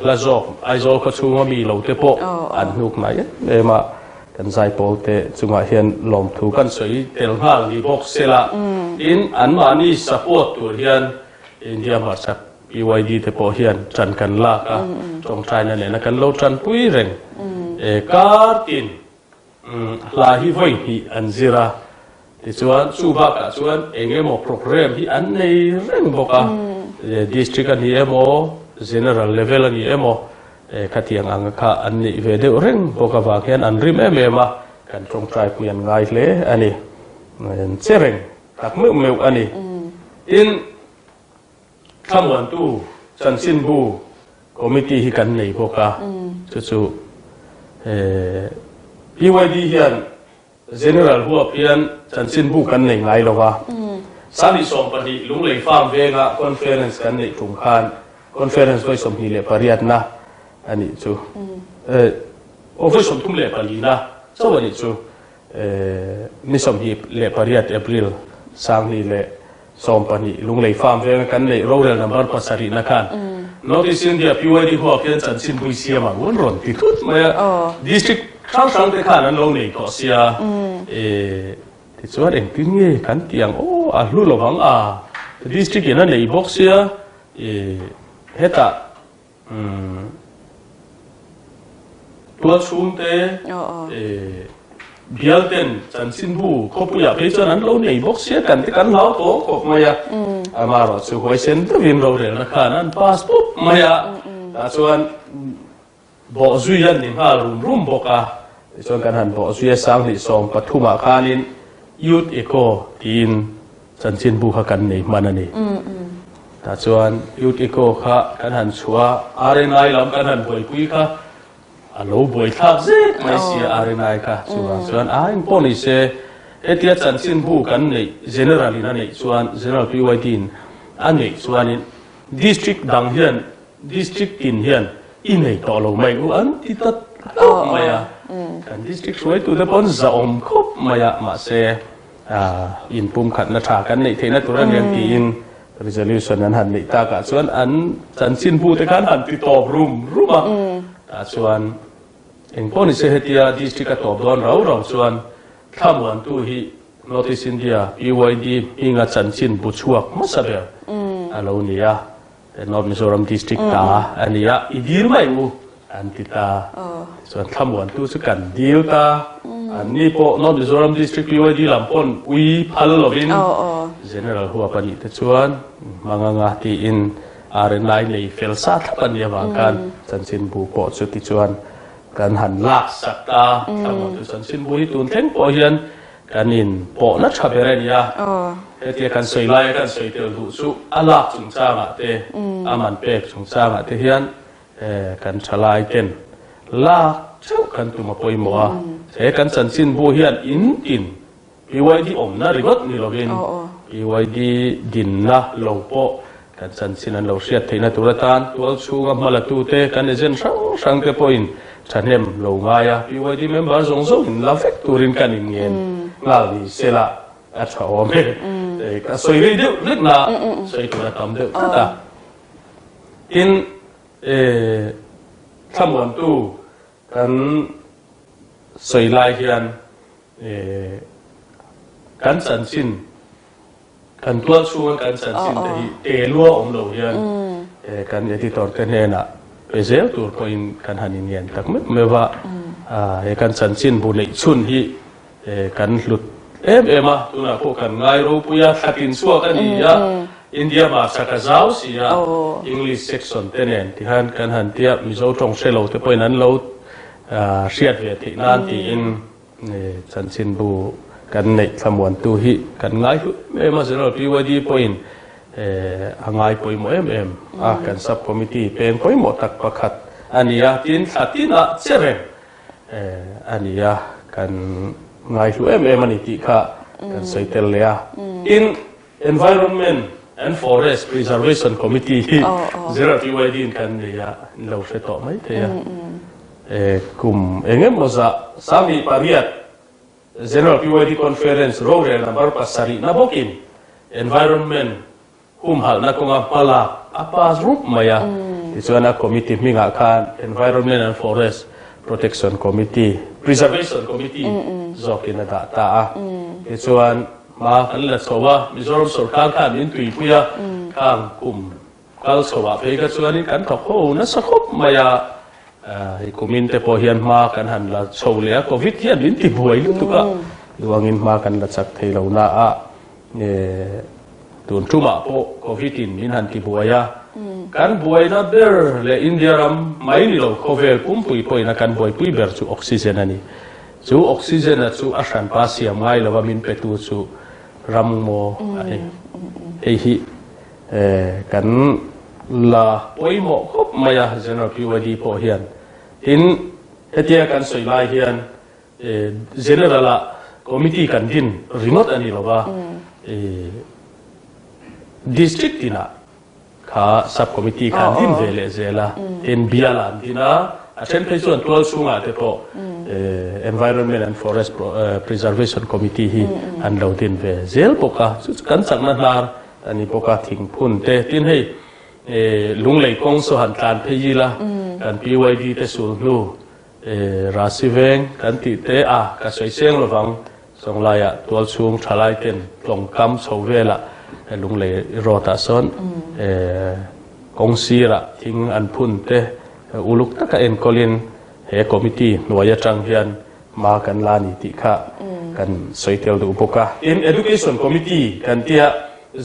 hla zawk Aizawl khaw chhunga mi lo te pawh an hnuk nai em em a, kan zaipawl te chungah hian lawmthu kan sawi tel nghal ni bawk sela, tin anmahni support tur hian India hmarchhak PYD te pawh hian ṭan kan lak a, ṭawngṭaina nena kan lo ṭanpui reng e kar tin. Hla hi vawi hnih an zir a, tichuan chu bakah chuan eng emaw programme hi an nei reng bawk a, district a ni emaw, general level a ni emaw, khatiang ang kha an neih ve deuh reng bawk avang hian an rim em em a, kan tawngtai pui an ngai hle a ni, an che reng tak meuh meuh a ni. Tin, Thlamuantu chanchinbu committee hi kan nei bawk a, chu chu PYD hian General huap hian chanchinbu kan nei ngai lo va. Sani 12 Lunglei Farm venga conference kan neih tum khan conference vawi 28 na a nih chu, aw vawi 34 na chauh a nih chu. Ni 28 April 2012 Lunglei Farm venga kan neih rorel number 7 na khan North East India PYD huak hian chanchin bui siam ang un rawn ti thut mai a, District hrang hrang te khan an lo nei tawh sia tichuan engtin nge kan ti ang aw a hlu lovang a District in a nei bawk sia hetah Tual chhungte bial ten chanchinbu khawpuiah phei chuan an lo nei bawk sia kan te kan hlau tawh khawp mai a, amaherawh chu huaisen deuhin rorelna khan an pass pup mai a, tah chuan bawhzui an ni nghal rum rum bawk a, tichuan kan han bawhzui a 2013 ah khanin Youth Echo tiin Chanchinbu kha kan nei hman a ni. Tah chuan Youth Echo kha kan han chhuah a, RNI lam kan han buaipui kha. A lo buaithlak zet mai sia RNI kha chuvang chuan a engpawh ni se hetia chanchinbu kan neih General in a neih chuan General PYD in a neih chuanin District dang hian District tin hian i nei tawh lo mai u an ti ta hlauh mai a, kan District hruaitute pawh an zahawm khawp mai a mahse inpumkhatna tha kan neih theihna tur a niang tiin Resolution an han neih takah chuan an chanchinbu te khan han ti tawp rum rum a, tah chuan engpawh ni se hetia district a tawp dawn rau rau chuan thlamuantu hi North East India PYD hminga chanchinbu chhuak hmasa ber a lo ni a, North Mizoram district ta a ni a, i dil mai u an ti ta. Tichuan thlamuantu chu kan dil ta. Anni pawh North Mizoram District PYD lam pawn ui phal lovin General huap a nih te chuan hmang anga tiin RNI nei fel sa thlap a nih avang khan chanchinbu pawh chu tichuan kan han lak sak ta. Thlamuantu chanchinbu hi tun thleng pawh hian kan in pawhna tha ber a ni a. Hetia kan sawi laia kan sawi tel duh chu a lak chungchangah te, a man pek chungchangah te hian Kan thalai ten lak theuh kan tum a pawimawh a, he kan chanchinbu hian in tin PYD awmna ringawt ni lovin PYD dinna lo pawh kan chanchin an lo hriat theihna tur atan tual chhunga hmalatute kan agent hrang hrang te pawhin thahnem lo ngai a, PYD member zawng zawngin la vek turin kan inngen nghal ni sela a tha awm e. Ka sawi rei deuh hlek na sawi tur a tam deuh tlat a. Tin, thlamuantu kan sawi lai hian kan chanchin, kan tual chhunga kan chanchin te hi te lua awm lo hian kan editor te hnenah pe zel tur pawhin kan han inlian tak meuh meuh a. He kan chanchin bu neih chhun hi Kan hlut em em a, tunah pawh kan ngai ropui a, thla tin chhuak a ni a, India hmarchhak a zau si a, English section te nen tihian kan han tia, Mizo tawng hre lo te pawhin an lo hriat ve theih nan tiin chanchinbu kan neih thlamuantu hi kan ngai hlut em em a, General PYD pawhin a ngai pawimawh em em a, kan sub committee peng pawimawh tak pakhat a ni a, tin thla tinah che reng A ni a, kan ngaihlu em em a ni tih kha kan sawi tel leh a. Tin, Environment and Forest Preservation Committee hi Zira PYD in kan nei a, in lo hre tawh mai thei a. Kum eng emaw zah 18 General PYD Conference rorel number pasarihna bawkin Environment Humhalhna kawnga hmalak a pass rup mai a, tichuan a committee hmingah khan Environment and Forest Protection Committee, Preservation Committee zawkin a dah ta a. Tichuan hma kan la chho a, Mizoram sorkar khan min tuipui a, khang kum kal chhoah phei kha chuanin kan thawk ho nasa khawp mai a, hei kumin te pawh hian hma kan han la chho leh a, Covid hian min tibuai lutuk a, duangin hma kan la chak thei lo na a. Tun tumah pawh Covid in min han ti buai a, kan buaina ber leh India ram mai ni lo khawvel pumpui pawhin a kan buaipui ber chu oxygen a ni. Chu oxygen a chu a hranpa siam ngai lova min petu chu ramngaw a ni. Hei hi kan la pawimawh khawp mai a General PYD pawh hian. Tin, hetia kan sawi lai hian General ah committee kan din ringawt a ni lo va, district tinah kha sub committee kha an din ve leh zel a, tin bial ah an din a, a then phei chuan tual chhungah te pawh Environment and Forest Preservation Committee hi an lo din ve zel bawk a, chu chu kan chakna hnar a ni bawk a, thingphun te tin hei lunglei kawng saw han tlan phei ila kan PYD te sul hnu Rasi veng kan tih te a ka sawi chiang lovang, Chawnglaiah tualchhung thalai ten tlawngkam chho velah lunglei road ah sawn kawng sirah thing an phun te uluk taka enkawlin he committee hnuai atang hian hma kan la ni tih kha kan sawi tel duh bawk a. Tin, Education Committee kan tia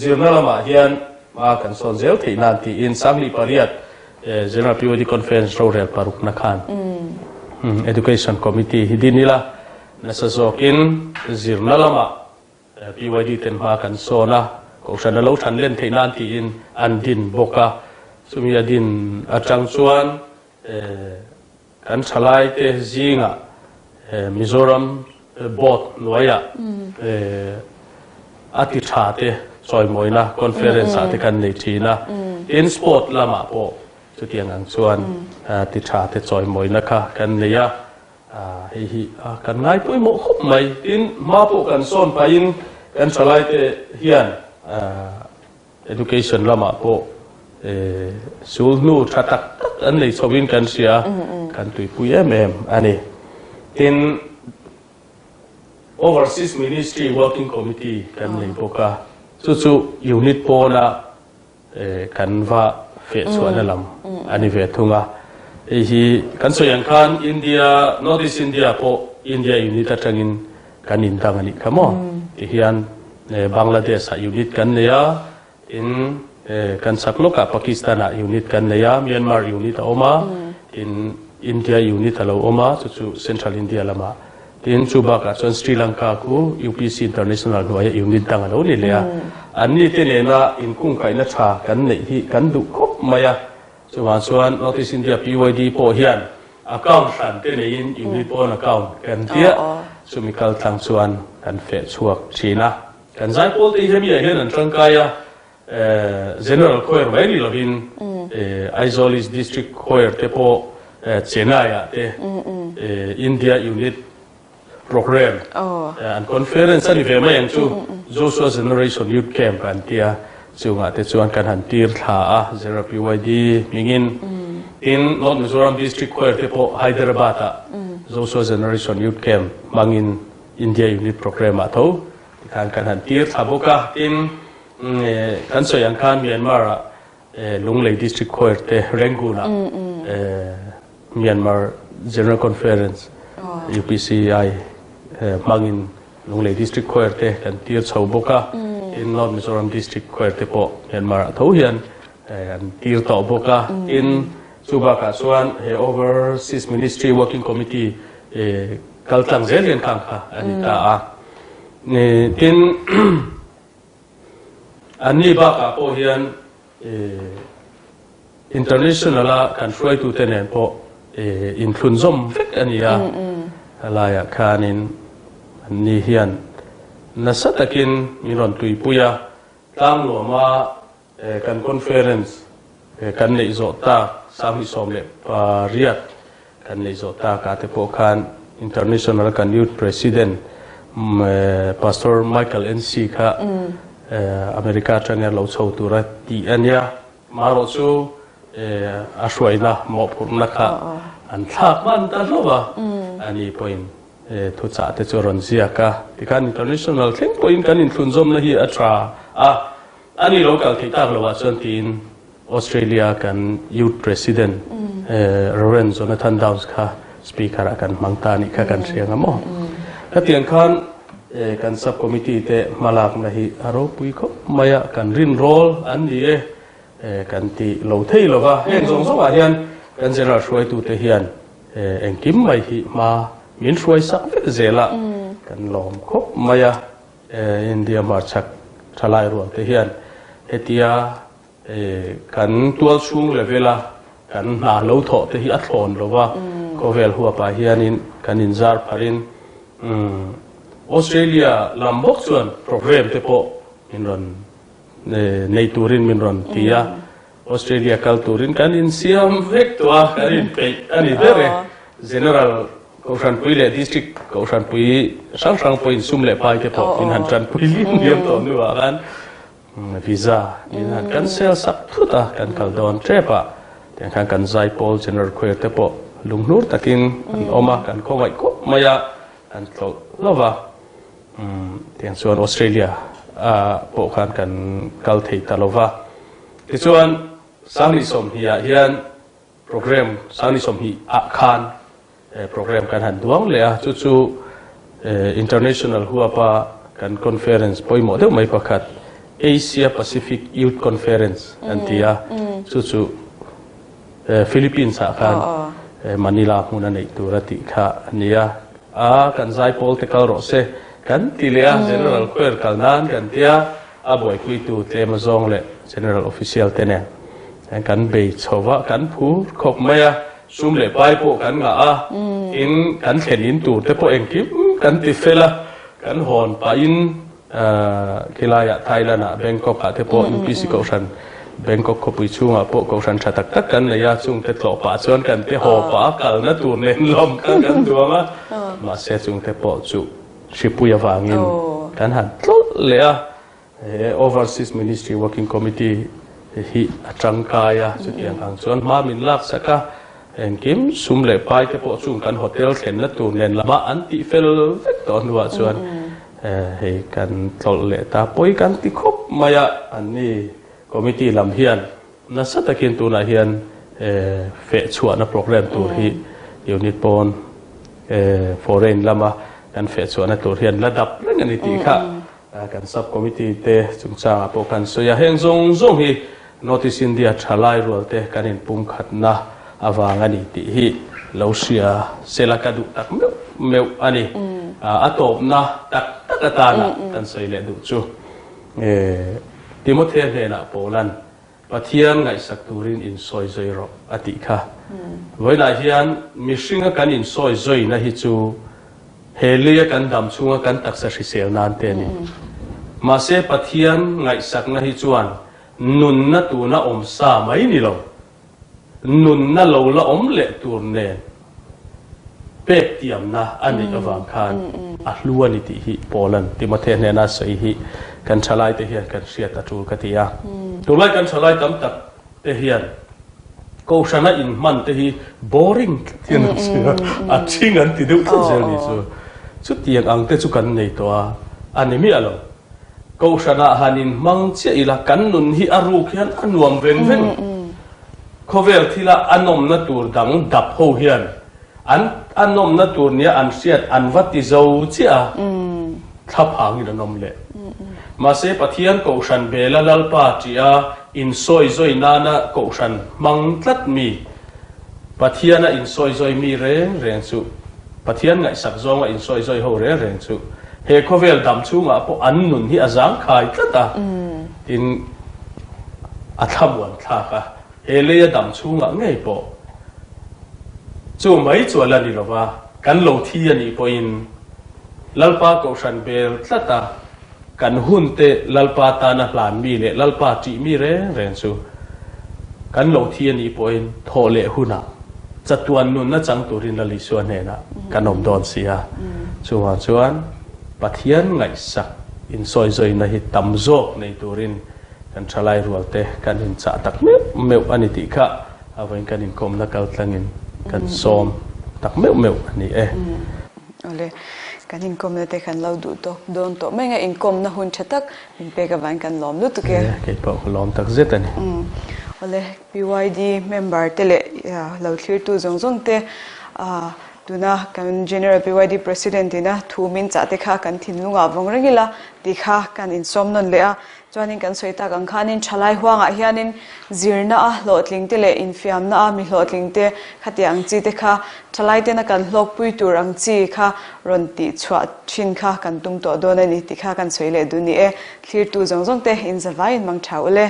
zirna lamah hian hma kan sawn zel theih nan tiin 18 General PYD Conference rorel parukna khan Education Committee hi din ila nasa zawkin zirna lamah PYD ten hma kan sawn a, Kohhran a lo than len theih nan tiin an din bawk a. Chumi a din atang chuan. Kan thalaite zingah Mizoram Board hnuaiah a ti tha te chawimawina conference ah te kan nei thin a. Tin, sport lamah pawh chutiang ang chuan ti tha te chawimawina kha kan nei a. Hei hi kan ngai pawimawh khawp mai. Tin, hma pawh kan sawn pahin kan thalaite hian Education lamah pawh sul hnu tha tak tak an nei chho in kan hria, kan tuipui em em a ni. Tin, Overseas Ministry Working Committee kan nei bawk a, chu chu unit pawna kan va feh chhuahna lam a ni ve thung a. Hei hi kan sawi ang khan India, North East India pawh India unit atangin kan indang a nih kha maw? Tihian Bangladesh ah unit kan nei a, tin kan chak lawkah Pakistan ah unit kan nei a, Myanmar unit a awm a, tin India unit a lo awm a, chu chu Central India lamah. Tin chu bakah chuan Sri Lanka khu UPC International hnuaia unit dang a lo ni leh a. Anni te nena inkungkaihna tha kan neih hi kan duh khawp mai a. Chuvang chuan North East India PYD pawh hian account hran te neiin unit pawn account kan tia chumi kal tlang chuan kan feh chhuak thin a. Kan zaipawl te hi hemi ah hian an tangkai a, General Choir mai ni lovin Aizawl East District Choir te pawh Chennai ah te India unit Program an conference a ni ve mai ang chu, Joshua Generation Youth Camp an tia, chungah te chuan kan han tir thla a, Zera PYD hmingin. Tin, North Mizoram District Choir te pawh Hyderabad ah Joshua Generation Youth Camp hmangin India Unit Program ah tho tikhan kan han tir thla bawk a. Tin, kan sawi ang khan Myanmar ah Lunglei District Choir te Rangoon ah Myanmar General Conference, UPCI, hmangin Lunglei District Choir te kan tir chho bawk a, tin North Mizoram District Choir te pawh Myanmar ah tho hian an tir tawh bawk a. Tin, chu bakah chuan he Overseas Ministry Working Committee kal tlang zel hian khang kha a ni ta a. Tin, anni bakah pawh hian International a kan hruaitute nen pawh inthlunzawm vek a ni a, helaiah khanin anni hian nasa takin min rawn tuipui a, tlangnuama kan conference kan neih zawh tak 2018 kan neih zawh takah te pawh khan International kan Youth President Pastor Michael NC kha America atanga lo chho tura tih a nia. Marawh chu a hruaina mawhphurhna kha an thlak hman ta hlauh a, ani pawhin thuchah te chu a rawn ziak a. Tikhan International thleng pawhin kan inthlunzawmna hi a tha a, ani lo kal theih tak loah chuan tiin Australia kan Youth President Rev. Jonathan Downs kha Speaker ah kan hmang ta anih kha kan hria nga maw? Khatiang khan kan Sub Committee te hmalakna hi a ropui khawp mai a, kan rinrawl an ni e kan ti lo thei lo va, heng zawng zawngah hian kan General hruaitute hian engkim mai hi hma min hruai sak vek zel a, kan lawm khawp mai a, India hmarchhak thalai rual te hian hetia Kan tual chhung level a kan hna lo thawh te hi a thlawn lo va, khawvel huapah hianin kan inzar pharin Australia lam bawk chuan program te pawh min rawn nei turin min rawn ti a, Australia kal turin kan insiam vek tawh a, kan inpeih a ni ber e. General Kohhranpui leh District Kohhranpui hrang hrang pawh insum leh pai te pawh min han tanpui liam liam tawh hnuah khan Visa min han cancel sak thut a, kan kal dawn tep a, tiang khan kan Zaipawl General Choir te pawh lunghnur takin an awm a, kan khawngaih khawp mai a, an tlawlh hlauh a, tiang chuan Australia ah pawh khan kan kal thei ta lo va. Tichuan 2020 ah hian Program 2020 ah khan Program kan han duang leh a, chu chu International huapa kan conference pawimawh deuh mai pakhat Asia Pacific Youth Conference an ti a, chu chu Philippines ah khan Manila hmun a neih tur a tih kha a ni a, a kan zaipawl te kal rawh se kan ti leh a, General Choir kal nan kan ti a, a buaipuitu tlem azawng leh General Official te nen kan bei chho va, kan phur khawp mai a. Sum leh pai pawh kan ngah a, tin kan thlen in tur te pawh engkim kan ti fel a, kan hawn pahin khilaiah Thailand ah Bangkok ah te pawh UPC Kohhran Bangkok khawpui chhungah pawh Kohhran tha tak tak kan nei a, chung te tlawh pah chuan kan te haw pah a kalna tur nen lawm kha kan duang a, mahse chung te pawh chu hripui avangin kan han tlawlh leh a. He Overseas Ministry Working Committee hi a tangkai a, chutiang ang chuan hma min laksak a, engkim sum leh pai te pawh chung kan hotel thlenna tur nen lamah an tih fel vek tawh hnuah chuan hei kan tlawlh leh ta pawi kan ti khawp mai a, anni committee lam hian nasa takin tunah hian feh chhuahna program tur hi unit pawn foreign lama kan feh chhuahna tur hian la dap reng a ni tih kha Kan Sub Committee te chungchangah pawh kan sawi a, heng zawng zawng hi North East India thalai rual te kan inpumkhatna avang a ni tih hi lo hria sela ka duh tak meuh meuh a ni. A tawpna tak tak atana kan sawi leh duh chu Timothea hnenah Paulan Pathian ngaihsak turin insawi zawi rawh a tih kha. Vawiinah hian mihringa kan insawi zawina hi chu he leia kan dam chhunga kan taksa hrisel nan te a ni. Mahse Pathian ngaihsakna hi chuan nunna tuna awm sa mai ni lo, nunna lo la awm leh tur nen pek tiamna a neih avang khan a hlu a ni tih hi Paulan Timothea hnena a sawi hi kan thalaite hian kan hriat a tul ka ti a. Tunlai kan thalai tam tak te hian Kohhrana inhman te hi boring tlat hian an sawi a, a thing an ti deuh tlat zel ni chu. Chutiang ang te chu kan nei tawh a, a ni miah lo. Kohhranah han inhmang chiah ila kan nun hi a ruk hian a nuam veng veng. Khawvel thila a nawmna tur dang dap ho hian an a nawmna tur nia an hriat an va ti zo chiah a, thlaphangin an awm leh. Mahse Pathian Kohhran bela Lalpa tia insawi zawi nana Kohhran hmang tlat mi, Pathiana insawi zawi mi reng reng chu, Pathian ngaihsak zawnga insawi zawi ho reng reng chu he khawvel dam chhungah pawh an nun hi a zangkhai tlat a, tin, A thlamuan thlak a, he leia dam chhungah ngei pawh chu mai chu a la ni lova, kan lo thi a nih pawhin Lalpa Kohhran bel tlat a, kan hun te Lalpa tana hlan mi leh Lalpa ṭih mi reng reng chu kan lo thi a nih pawhin thawh leh hunah chatuan nunna chang turin Lal Isua hnenah kan awm dawn si a. Chuvang chuan Pathian ngaihsak insawizawiina hi tam zawk nei turin Kan thalai rual te kan inchah tak meuh meuh a ni tih kha a vawiin kan inkawmna kal tlangin kan sawm tak meuh meuh a ni e. Awle, kan inkawmna te kan lo duh tawk dawn tawh mai nga inkawmna hun tha tak min pek avangin kan lawm lutuk e. Kei pawh ka lawm tak zet a ni. Awle, PYD member te leh lo thlirtu zawng zawng te tuna kan General PYD President ina thu min chah te kha kan thinlungah vawng reng ila tih kha kan insawm nawn leh a. Chuanin kan sawi tak ang khanin thalai huangah hianin zirna a hlawhtling te leh infiamna a mi hlawhtling te khatiang ang chi te kha thalai tena kan hlawkpui tur ang chi kha rawn tih chhuah thin kha kan tum tawh dawn a ni tih kha kan sawi leh duh ni e. Thlirtu zawng zawng te inzavaiin mang tha ule.